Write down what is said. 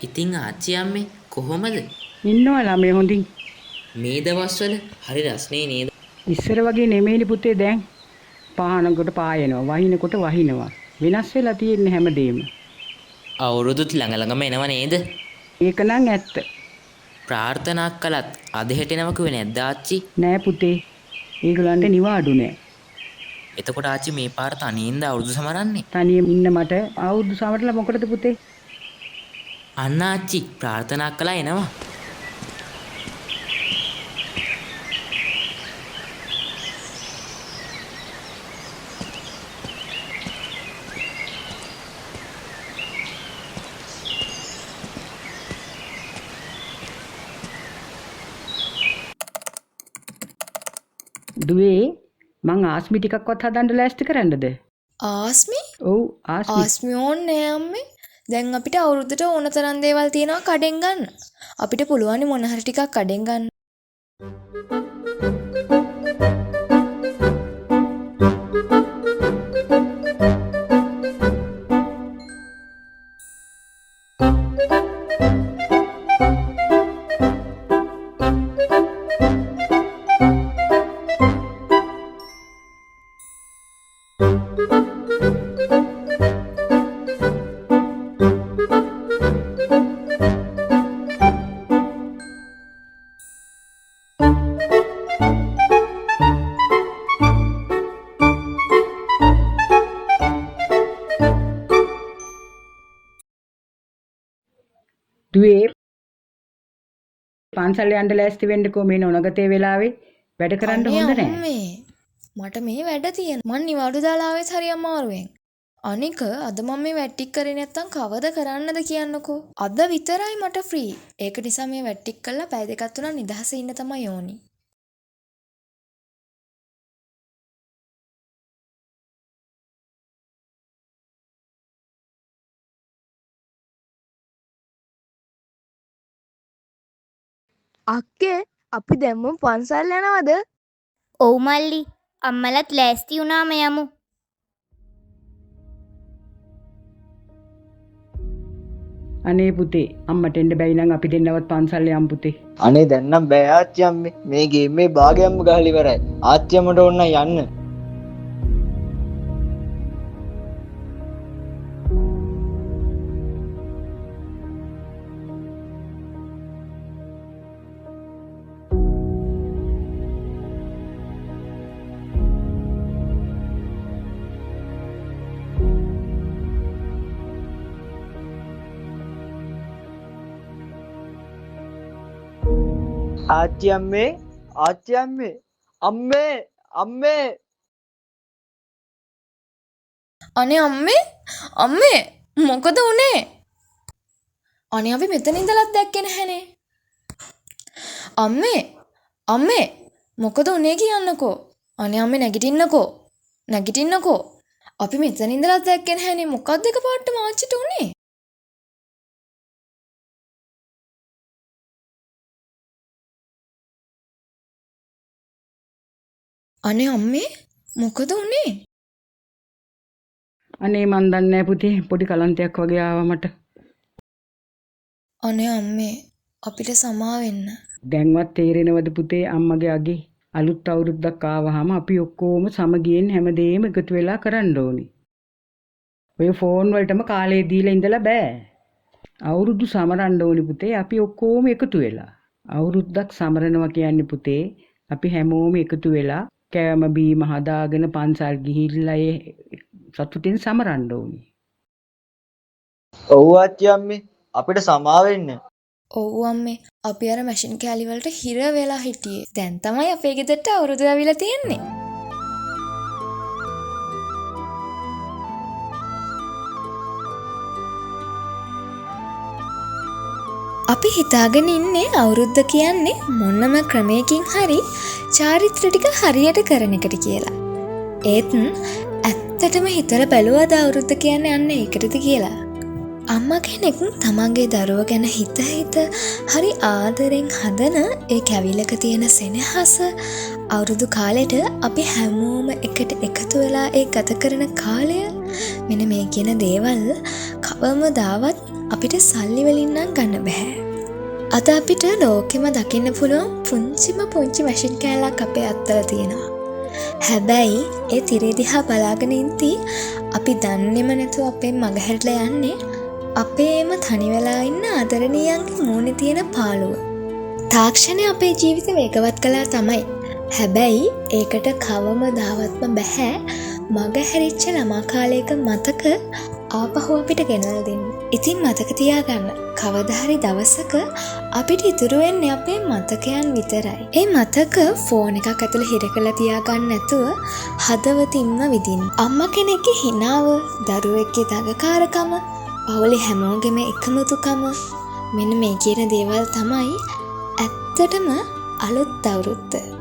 ඉතින් ආච්චි අම්මේ කොහොමද? ඉන්නවා ළමයි හොඳින්. මේ දවස්වල හරි රස්නේ නේද? ඉස්සර වගේ නෙමෙයිනේ පුතේ දැන්. පානකොට පායනවා, වහිනකොට වහිනවා. වෙනස් වෙලා තියෙන්නේ හැමදේම. අවුරුදුත් ළඟ ළඟම එනව නේද? ඒක නම් ඇත්ත. ප්‍රාර්ථනා කළත් අද හෙට එනවා කිව්වේ නැද්ද ආච්චි? නෑ පුතේ. ඒගොල්ලන්ට නිවාඩු නෑ. එතකොට ආච්චි මේ පාර තනියෙන්ද අවුරුදු සමරන්නේ? තනියම ඉන්න මට අවුරුදු සමරලා මොකටද පුතේ? අන්න ආච්චි ප්‍රාර්ථනා කළා එනවා. දුවේ මං ආස්මි ටිකක්වත් හදන්න ලෑස්ති කරන්නද? ආස්මි? ඔව් ආස්මි. ආස්මි ඕනේ නෑ අම්මේ. දැන් අපිට අවුරුද්දට ඕන තරම් දේවල් තියෙනවා කඩෙන් ගන්න. අපිට පුළුවන් මොන හරි ටිකක් කඩෙන් ගන්න. දුවේ පන්සල් යන්න ලෑස්ති වෙන්නකෝ මේ නොනගතේ වෙලාවේ වැඩ කරන්න අනේ හොඳ නෑ. අම්මේ මට මේ වැඩ තියෙන. මං නිවාඩු දාලා ආවෙත් හරි අමාරුවෙන්. අනික අද මම මේ වැඩ ටික කරේ නැත්තම් කවද කරන්නද කියන්නකෝ. අද විතරයි මට ෆ්‍රී. ඒක නිසා මේ වැඩ ටික කරලා පැය දෙකක් තුනක් නිදහසේ ඉන්න තමයි ඕනි. අක්කේ අපි දැම්ම පන්සල් යනවද? ඔව් මල්ලි, අම්මලත් ලෑස්ති වුණාම යමු. අනේ පුතේ අම්මට එන්න බැයි නම් අපි දෙන්නවත් පන්සල් යමු පුතේ. අනේ දැන් නම් බෑ ආච්චි අම්මේ. මේ ගේම් මේ භාගයක්ම ගහලා ඉවරයි. ආච්චි අම්මට ඕන නම් යන්න. ආච්චි අම්මේ ආච්චි අම්මේ අම්මේ අම්මේ. අනේ අම්මේ අම්මේ මොකද උනේ? අනේ අපි මෙතන ඉඳලත් දැක්කේ නැහනේ. අම්මේ අම්මේ මොකද උනේ කියන්නකෝ. අනේ අම්මේ නැගිටින්නකෝ. නැගිටින්නකෝ. අපි මෙතන ඉඳලත් දැක්කේ නැහනේ. මොකද්ද එකපාරටම ආච්චිට උනේ? අනේ අම්මේ මොකද උනේ? අනේ මං දන්නේ නෑ පුතේ පොඩි කලන්තයක් වගේ ආවා මට. අනේ අම්මේ අපිට සමා වෙන්න. දැන්වත් තේරෙනවද පුතේ අම්මගේ අගේ? අලුත් අවුරුද්දක් ආවහම අපි ඔක්කොම සමගියෙන් හැමදේම එකතු වෙලා කරන්න ඕනි. ඔය ෆෝන් වලටම කාලය දීලා ඉඳලා බෑ. අවුරුදු සමරන්න ඕනි පුතේ අපි ඔක්කොම එකතු වෙලා. අවුරුද්දක් සමරනවා කියන්නේ පුතේ අපි හැමෝම එකතු වෙලා කෑම බීම හදාගෙන පන්සල් ගිහිල්ලා ඒ සතුටින් සමරන්න ඕනි. ඔව් ආච්චි අම්මේ අපිට සමා වෙන්න. ඔව් අම්මේ අපි අර මැෂින් කෑලි වලට හිර වෙලා හිටියේ. දැන් තමයි අපේ ගෙදරට අවුරුදු ඇවිල්ලා තියෙන්නේ. අපි හිතාගෙන ඉන්නේ අවුරුද්ද කියන්නේ මොනම ක්‍රමයකින් හරි චාරිත්‍ර ටික හරියට කරන එකට කියලා. ඒත් ඇත්තටම හිතලා බැලුවද අවුරුද්ද කියන්නේ අන්න ඒකටද කියලා. අම්මා කෙනෙක් තමන්ගේ දරුවා ගැන හිත හිත හරි ආදරෙන් හදන ඒ කැවිලක තියෙන සෙනෙහස අවුරුදු කාලෙට අපි හැමෝම එකට එකතු වෙලා ඒ ගත කරන කාලය මෙන්න මේ කියන දේවල් කවමදාවත් අපිට සල්ලි වලින් නම් ගන්න බැහැ. අද අපිට ලෝකෙම දකින්න පුළුවන් පුංචිම පුංචි මැෂින් කෑල්ලක් අපේ අත්වල තියෙනවා. හැබැයි ඒ තිරේ දිහා බලාගෙන ඉද්දී අපි දන්නේම නැතුව අපෙන් මගහැරිලා යන්නේ අපේම තනි වෙලා ඉන්න ආදරණීයන්ගේ මූණේ තියෙන පාළුව. තාක්ෂණය අපේ ජීවිත වේගවත් කළා තමයි. හැබැයි ඒකට කවමදාවත්ම බැහැ මගහැරිච්ච ළමා කාලයක මතක ආපහු අපිට ගෙනල්ලා දෙන්න. ඉතින් මතක තියාගන්න, කවදා හරි දවසක අපිට ඉතුරු වෙන්නේ අපේ මතකයන් විතරයි. ඒ මතක ෆෝන් එකක් ඇතුළේ හිර කරලා තියාගන්න නැතුව හදවතින්ම විඳින්න. අම්මා කෙනෙක්ගේ හිනාව, දරුවෙක්ගේ දඟකාරකම, පවුලේ හැමෝගෙම එකමුතුකම, මෙන්න මේ කියන දේවල් තමයි ඇත්තටම අලුත් අවුරුද්ද.